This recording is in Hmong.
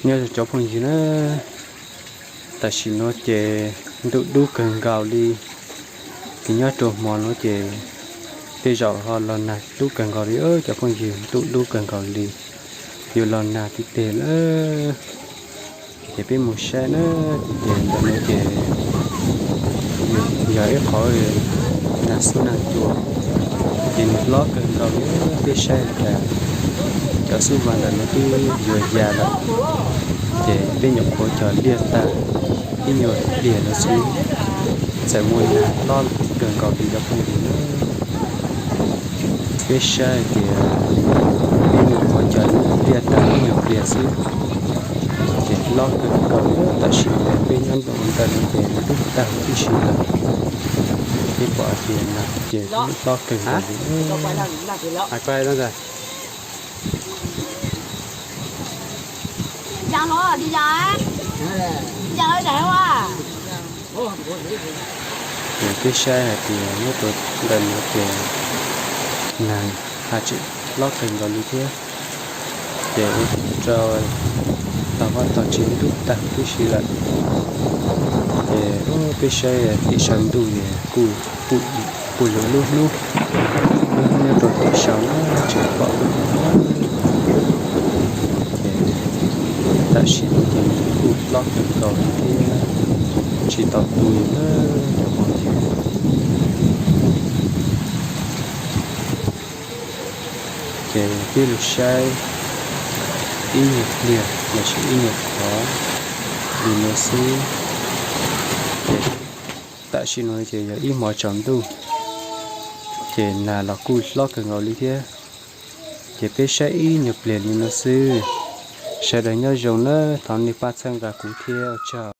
Nyob zoo cov phooj ywg na, tam sim no ces ntuj dub kawg nkaus li, ces nyob rau hmo no ces tej zaum ho los nag dub kawg nkaus li cov phooj ywg, ntuj dub kawg nkaus li, yuav los nag tiag tiag lawm. Ces peb mus saib na, ces ntawm no ces yog ib qhov nag xub nag cua, ces nws hlob kawg nkaus li. Peb saib tas cov xub vas ntawm no twb yuav ya lawm, ces peb nyuam qhuav cog liaj tag ib nyuag pliag no xwb, txawm muaj nag hlob kawg nkaus li cov phooj ywg na. Peb saib tias peb nyuam qhuav cog liaj tag ib nyuag pliag xwb, ces hlob kawg nkaus li. Tam sim no peb nyob ntawm no ces dub tag huv tib si lawm. Peb pom tias nag ces hlob kawg nkaus li. Ces peb saib hais tias nyob rau ntawm no ces nag haj tseem hlob kawg nkaus li thiab. Ces ua rau tog vaj tog tsev dub tag huv tib si lawm. Ces peb saib tim saum ntuj es kuj, kuj luv lub hnub, lub hnub nyob rau tim saum na tseem pom lub hnub. Ces tam sim no ces nws kuj hlob kawg nkaus li thiab, tsis tau tu li na cov phooj ywg. Ces peb los saib ib nyuag pliag los sis ib nyuag qhov li no xwb. Ces tam sim no ces yog ib hmos tsaus ntuj, ces nag los kuj hlob kawg nkaus li thiab. Ces peb saib ib nyuag pliag li no xwb. Sawv daws nyob zoo na, thov nej pab txhawb nqa kuv thiab, ua tsaug.